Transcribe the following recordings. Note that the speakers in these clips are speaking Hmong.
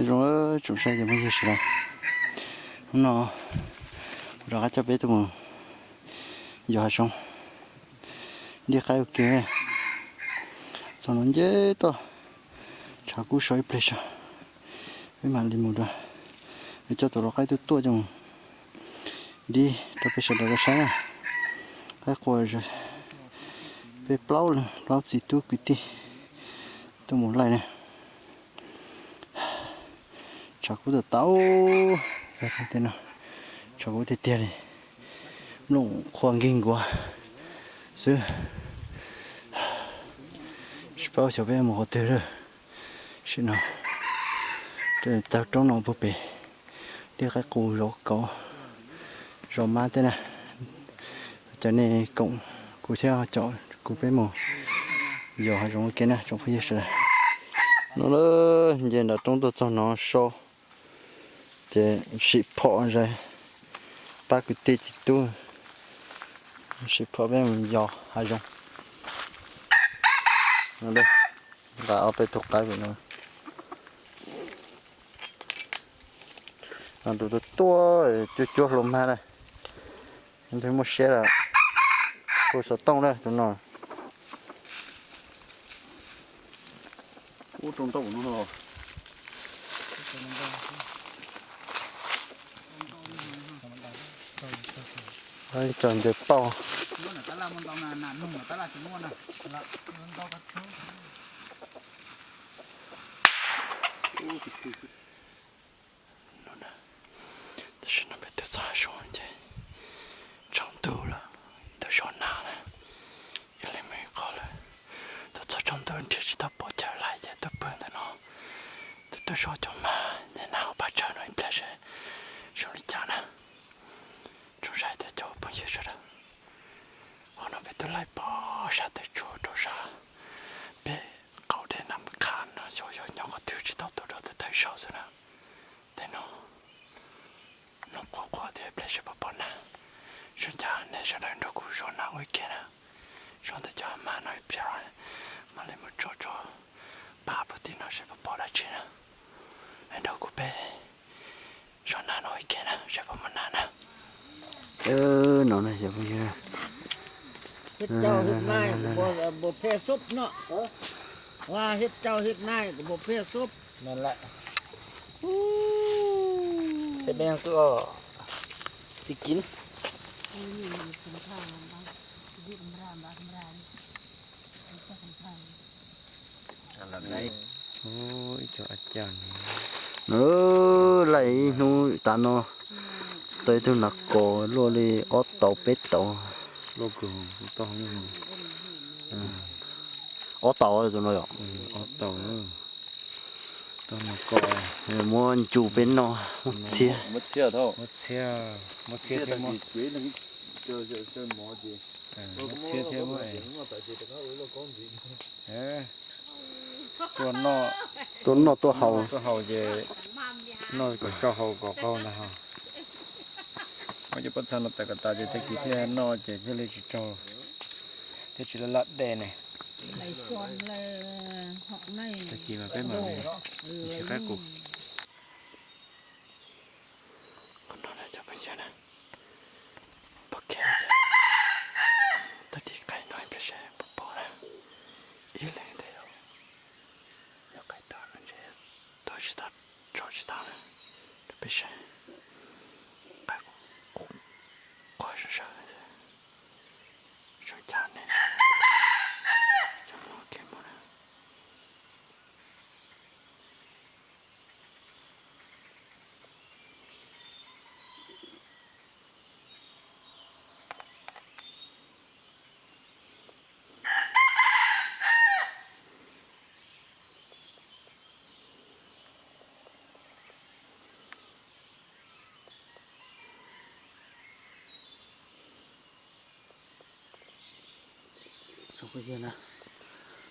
Zoo tsoom saib cov phooj ywg sawv daws, hnub no kuv rov qab coj peb tuaj mus yos hav zoov, dib qaib ua ke. Txog no nce toj tshav kub so ib pliag tso, peb mam li mus rau, coj tus lau qaib tuaj tuaj coj mus dib rau peb sawv daws tau saib na. Qaib qua peb plaub leeg, plaub txiv tub kwv tij tuaj mus laij na. Tshav kub tau tau, tej no tshav kub tiag tiag li, nplooj qhuav nkig nkuav xwb. Tsis paub xyov peb mus qhov twg lawm. Sim no taug roob no puag pem, dib qaib qus zov kauv zov mab thiab na. Cov nej koom kuv thiab caum kuv peb mus yos hav zoov ua ke na tsoom phooj ywg sawv daws. No lawm, nce nram roob tuaj txog no so, ces sim phom zais pab kwv tij txiv tub, sim phom peb mus yos hav zoov. Nqa ob peb tug qaib pem no, tus tuaj tuaj cuab cuab hlo mag na. Ntshe muaj siab lawm, hu xov tooj na tus no. Cov ncaws pauj. Tam sim no peb tuaj txog hav zoov ces tsaus ntuj lawm, tuaj zov nas na, ib leeg mus ib qho lawm. Tuaj txog tsaus ntuj nrhiav tsis tau pom chaw lawm ces tuaj pw ntawm no, tuaj tuaj zov cov mab ces nas hauv pab tsawg no ib pliag seb zoo li cas na. Tsoom saib thiab cov phooj ywg sawv daws, qhov no peb tuaj laij pog sab tawm tsuag rau sab pem qaum dej Nam Qha no, xyov yog nyob qhov twg tsis tau tuaj rau tawm tawm saud xwb na. Tej no noj quaj quaj thiab ib pliag seb puas pom nas. Zoo cas nej sawv daws nrog kuv zov nas ua ke na. Zov ntawm cov mab no ib pliag mam li mus tsom tso pab puag tim no seb puas pom dab tsi na. Nrog kuv peb zov nas no ua ke na seb puas muaj nas na. No na yog phooj ywg, thiab cau hib nai npua phej xub no, thiab cau hib nai npua phej xub. Peb leej xwb os, txiv kiv. Ib co a cas no, laij ib hnub tas no tau ib tug nas kos luaj li ob tau peb tau. Ob tau tus no yom. Muab ncu peb noj, muab txhiab. Muab txhiab thiab muab, tuaj noj tuaj haus ces noj kom tsau hau kom qaug ntag ho. Muab cov pob txha no tawm kom tas ces tag kis thiaj noj ces thiaj li tsis tsau, thiaj tsis laj laj dej ne. Tag kis mas peb mam li tsis qaib qus. Qhov no na cov phooj ywg na, pom kev, tag kis qaib no ib pliag seb puas pom na. Ib leeg ntag, yog qaib tuag no ntshe tuag tsis tau, tso tsis tau na. Peb saib, qaib qus qhuav sawv sawv, zoo cas ne, coj mus ua ke mus na.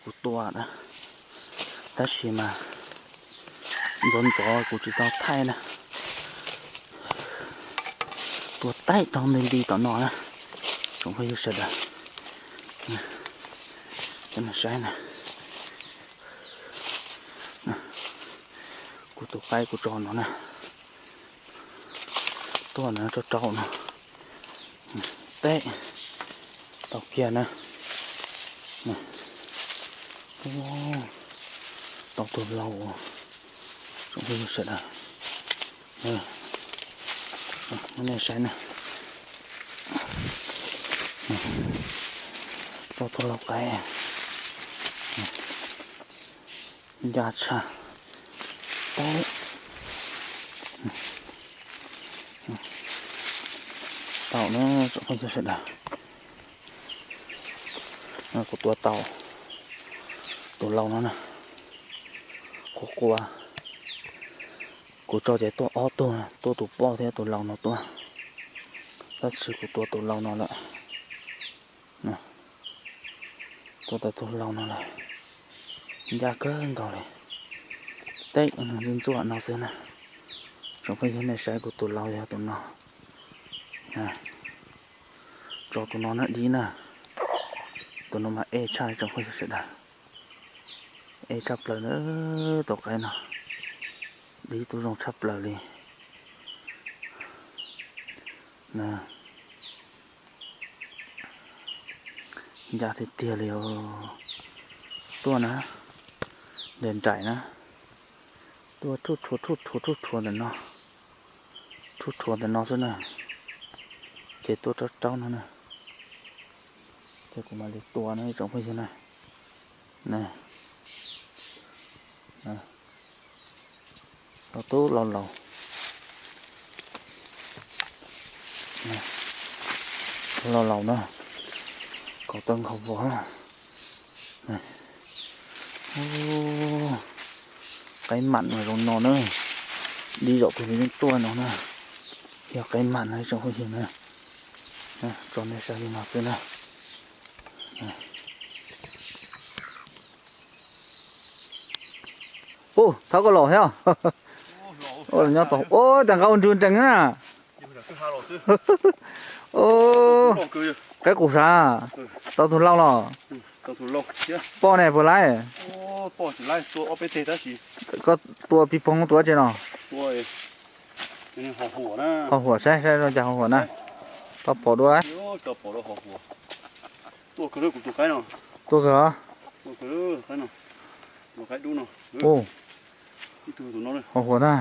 Kuv tua na, tab sis mas ntxov ntxov kuv tsis tau thaij na. Tua taij tau nti nti tom no na, tsoom phooj ywg sawv daws. Cov no saib na, kuv Tus qaib kuv tso no na, tuaj na, rau rau no, teb tau kiag na. Tau tus laus, tsoom phooj ywg sawv daws, nej saib na, tau tus laus qaib ncaj tshaj. Tau na, tsoom phooj ywg sawv daws, kuv tua tau tus laus no na, qua qua. Kuv tso ces tuaj ob tug, tuaj tus poj thiab tus laus no tuaj, tab sis kuv tua tus laus no lawm. Tua tau tus laus no lawm, ncaj kawg nkaus li. Teb ntsuab ntsuab no xwb na. Tsoom phooj ywg, nej saib kuv tus laus yog tus no. Tso tus no na, dib na. Tus no mas ej tshaj, tsoom phooj ywg sawv daws. Ej tshaj plaws na, tus qaib no. Dib tub zoo tshaj plaws li. Ncaj tiag tiag li os. Tuaj na, nraim nraim na. Tuaj rhuaj rhuav rhuaj rhuav rhuaj rhuav ntawm no, rhuaj rhuav ntawm no xwb na. Ces tuaj raub raub no na. Ces kuv mam li tua no ib tsoom phooj ywg na. Tau tub laus laus, laus laus na, kaum tawm nkaus vos. Qaib mam mas zoo no na, dib zaum tus nws yeej tuaj no na, yog qaib mam no ib tsoom phooj ywg na. Tso nej saib li no xwb na. Ub, thov koj los thiab. Ua nyob tau, ua cas nqa ua nrw nrees na. Qaib qus sav, tau tus laus los? Poj ne puas laib? Koj tua ping pong tua tse no? Ho huam saib saib zoo cas ho huam na. Tau pom dua. Tua kawg. Ho huam na.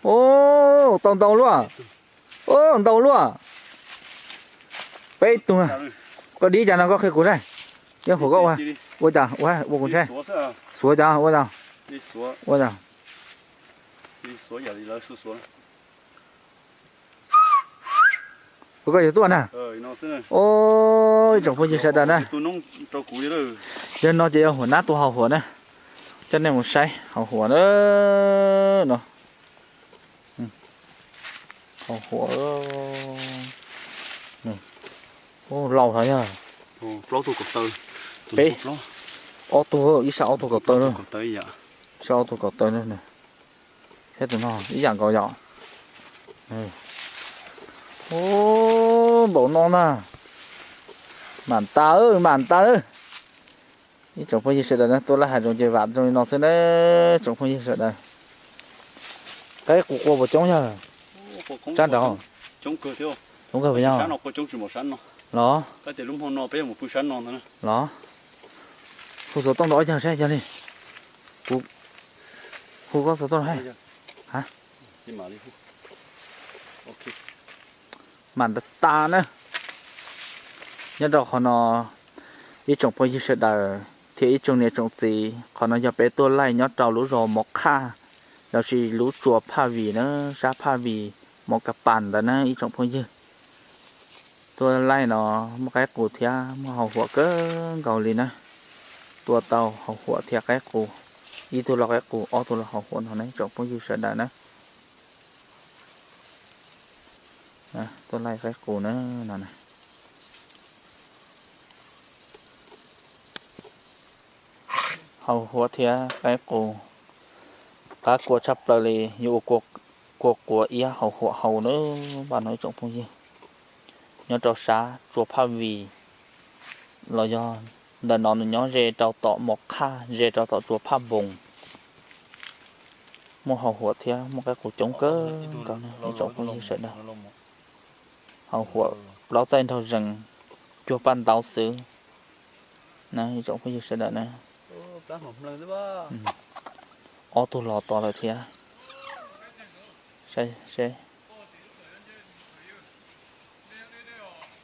Ub, tau ntau luaj. Ub, ntau luaj. Peb tug. Koj dib cas no koj qhia kuv saib. Yeej huam koj ua, ua cas ua, ua kuv saib. Xuav cas ua cas. Ua cas. Ua koj yuav tuaj na. Ib tsoom phooj ywg sawv daws na. Yog no ces yog huam nab tua hau huam na. Coj nej mus saib hau huam na. No. Hau huam. Laus hov yog. Peb, ob tug, ib sab ob tug kaum taw na. Ib sab ob tug kaum taw na. Thiab tus no ib yam nkaus yom. Ub, npaum no na. Mam tas, mam tas. Ib tsoom phooj ywg sawv daws na, tuaj laij hav zoov ces vam zoo li no xwb na, tsoom phooj ywg sawv daws. Qaib qus qua puas coob yog? Sab nraud. Coob kawg puas yog? Los. Los. Hu xov tooj rau ob cag saib yog li. Kuv hu koj xov tooj rau. Mam tas tas na. Nyob rau qhov no, ib tsoom phooj ywg sawv daws thiab ib tsoom niam tsoom txiv, qhov no yog peb tuaj laij nyob rau lub zos Mov Qhaj, lossis lub tsua Phaj Vim na, sab Phaj Vim, Mov Kas Pas ntawd na ib tsoom phooj ywg. Tuaj laij no muaj qaib qus thiab muaj hau huam kawg nkaus li na. Tua tau hau huam thiab qaib qus, ib tug lau qaib qus, ob tug lau hau huam no na ib tsoom phooj ywg sawv daws na. Tuaj laij qaib qus na no na. Hau huam thiab qaib qus, qab kua tshaj plaws li, yuav ua kua quav iab hau huam hau na, npaj no ib tsoom phooj ywg. nyob rau sab Tsua Phaj Vij, los yog ntawm no nws nyob ze rau tom Mos Qhaj, ze rau tom Tsua Phaj Npoos. Muaj hau huam thiab muaj qaib qus coob kawg nkaus na ib tsoom phooj ywg sawv daws. Hau huam plaub txaij nraug zees, cuag paj ntaub xwb na ib tsoom phooj ywg sawv daws na. Ob tug los tos lawm thiab. Seb, seb,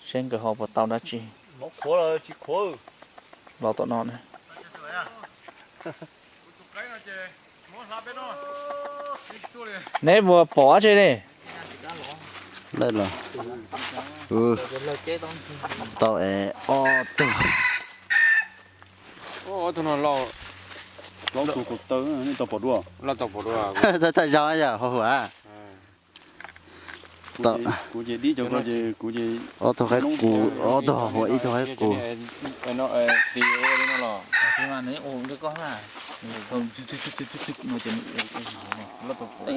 seb nkawd ho puas tau dab tsi. Los tom no na. Neb puas pom dab tsi li? Tau es ob tug. Ob tug no loj, loj tus kuv taw, nej tau pom dua? Loj tau pom dua. Thaj thaj zog yom, hau huam. Ob tug qaib qus, ob tug hau huam, ib tug qaib qus.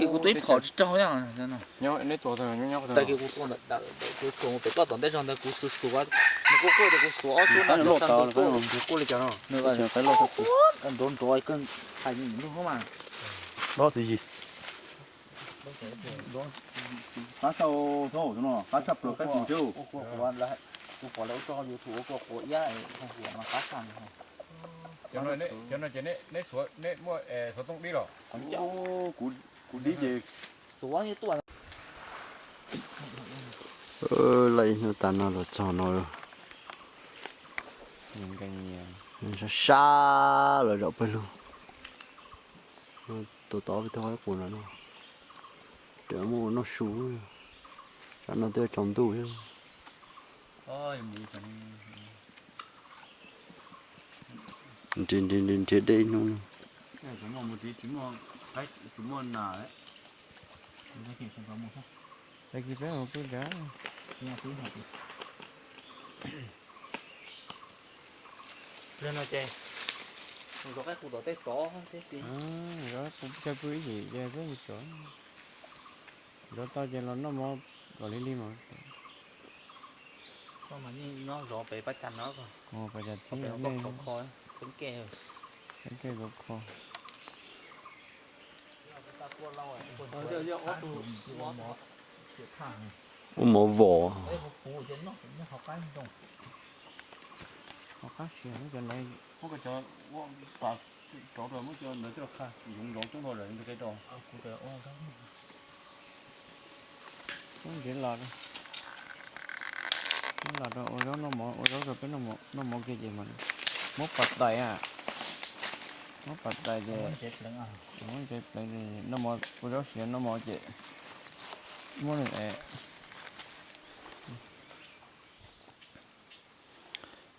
Kuv twb phom tsis raug. Tag kis kuv tua ntawm, kuv tua mus pem koj tom ntej zog ntawd kuv xuas xuas, nws quaj quaj ces kuv xuas ob tug ntawd quaj li cas no. Nrov nrov kawg, hais lub mas. Qab tshaj, qab tshaj plaws qaib qus thiab. Kuv pom lawv ua tso YouTube ua kua quav iab, qab tshaj. Cov no ces neb xuav, neb muaj xuav tooj dib los? Kuv dib ces. Laj ib hnub tas no los txog no, sab sab los zaum pawg lug. Tus tod peb tug qaib qus no, rov muab ua noj su, tsam no twb tsaus ntuj thiab. Nrhiav nrhiav nrhiav dej ib hnub no. Zov pw ib yim ces peb mus tso. Zov tau ces los noj mov kom lig lig mas. Koj mas yeej nyob zov pem pab cas no, pab cas tib nej kho, txeeb kej kho. Ua mov vom. Ntsev los, los rau ua zaub noj mov, ua zaub rau peb noj mov kiag ces mas muab pas tais, muab pas tais ces muab ntsev pleev, noj mov ua zaub siav noj mov ces muab nws es.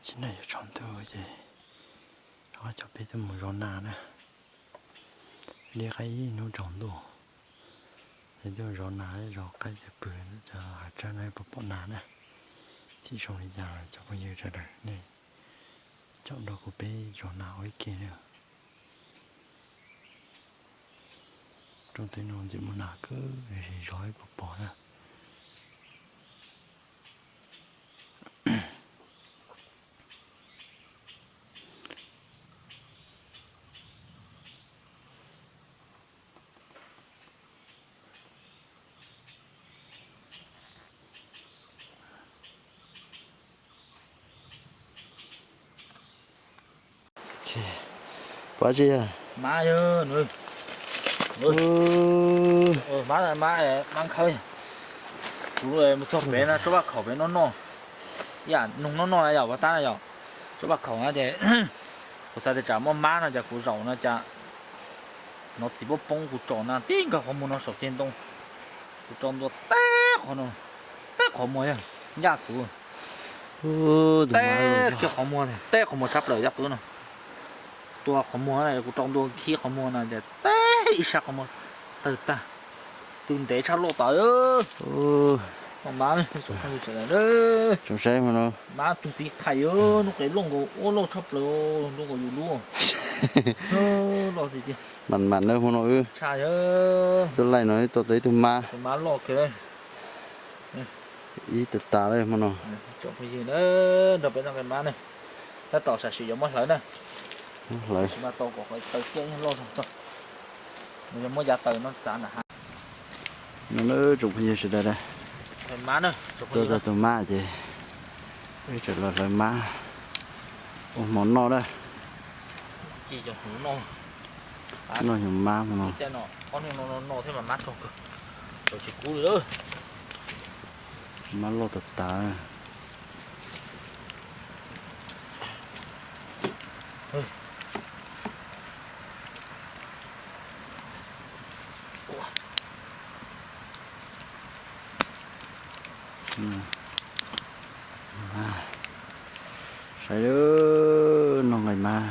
Tsis noj yuav tsaus ntuj ces rov qab coj peb tuaj mus zov nas na. Li qaib ib hnub tsaus ntuj, es tuaj zov nas zov qaib ces pw, cov hav tsawb no puas pom nas na. Txhim zoo li cas cov phooj ywg sawv daws nej caum nrog kuv peb zov nas ua ib ke na. Rooj teb no ntxim muaj nas kawg, zov ib puas pom na. Pom tsi? Mab, mab khawb. Kuv mus txog pem no tsob vaj khaum pem no noj, ib yam noog noj noj na yom, ua tab na yom. Tsob vaj khaum na ces kuv xav tias tsam muaj mab no ces kuv zaum no cas hnov txiv poob poob kuv tsom na tib nkawg qhov muag no saum ceg ntoo. Kuv tso ntua teb qhov no, teb qhov muag yog ncaj xwb. Teb kiag qhov muag, teb qhov muag tshab plaws caj qwb no. Tua qhov muag na, kuv tso ntua khib qhov muag no ces teb ib sab qhov muag tawg tag. Tw ntev tshaj loj tas. Mab, mab tug txiv thais, lub qe loj nkaus ua loj tshaj plaws, loj nkaus yus lub. Mam mam na hmo no wb tshaj, tuaj laij no tua tau ib tug mab, mab loj kawg. Ib tas tas lawm hmo no. Tsoom phooj ywg na, nrog peb noj nqaij mab na. Tab tom sam sim yuav muab hlawv na. Hlawv. Tab sis mas tau kom qhov taw ciaj yeej loj zog tau. Nws yog muab yav taws no txav nram hav. No na tsoom phooj ywg sawv daws, tuaj tau tus mab ces wb tseem los hlawv mab ua hmo noj na. Noj hnyuv mab hmo no. Mab loj tas tas. Saib, noj nqaij mab.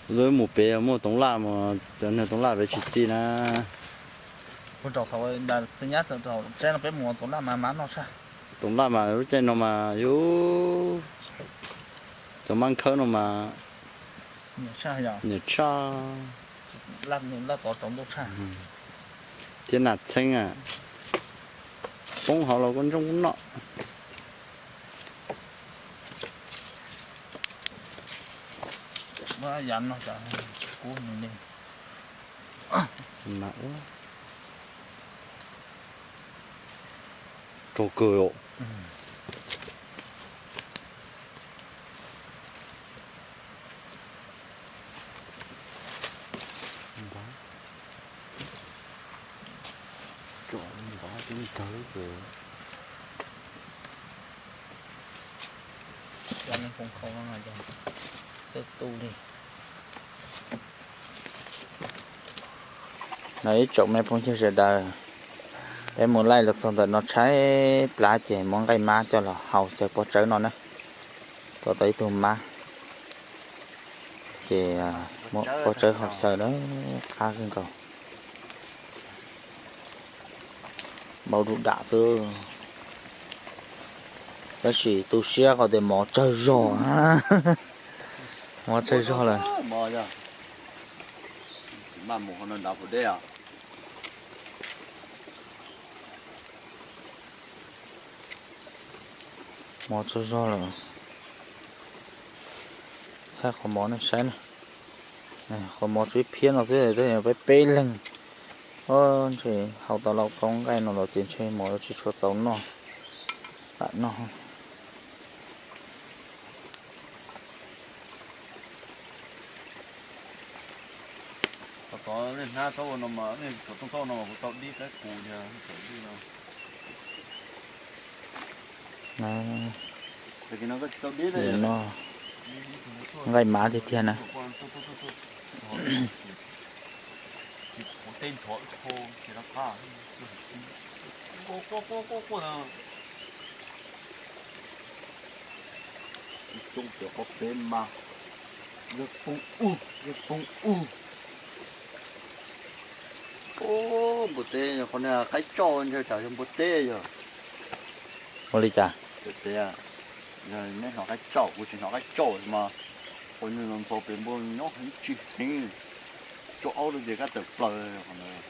Lawv mus pem muaj toov laj mas cov niag toov laj pem tsis txi na. Toov laj mas lub caij no mas yus cov mab nkhawb no mas nyiam tshaj. Thiab nas txheeb, poob hauv los kuj ntsoog kuj noj. Rau kawg os. No ib tsoom me phooj ywg sawv daws, peb mus laij los txog ntawm no tshaib plab ces muab nqaij mab coj los hau xyaw pob tsawb no na. Tua tau ib tug mab, ces muab pob tsawb hau xyaw na, qab kawg nkaus. Npau dub dam xwb. Tab sis tu siab qhov tias mov tsawg zog, mov tsawg zog lawm. Mov tsawg zog lawm. Thaij qhov mov nej saib na. Qhov mov tsuas ib phiab no xwb, peb peb leeg. Ntshe hau tau lauj kaub nqaij no los ces ntshe mov yuav tsis tshua txaus noj, lam noj. Tod nej hnab txhob ua no mas, nej txhob ua no mas kuv tau dib qaib qus tiag, txhob dib no. No nqaij mab tiag tiag na. Ib tsoom cov qhov pem mas yog poob ub, yog poob ub. Npua teb, qhov niag qaib tsauj ntshe tsam yog npua teb yog. Ua li cas? Pem, yog neb hnov qaib tsauj, kuv tsis hnov qaib tsauj mas qhov niag ntxhov pem npua nyob heev tsis heev, tsau aub rau ces kab tawm plaws qhov ntawd.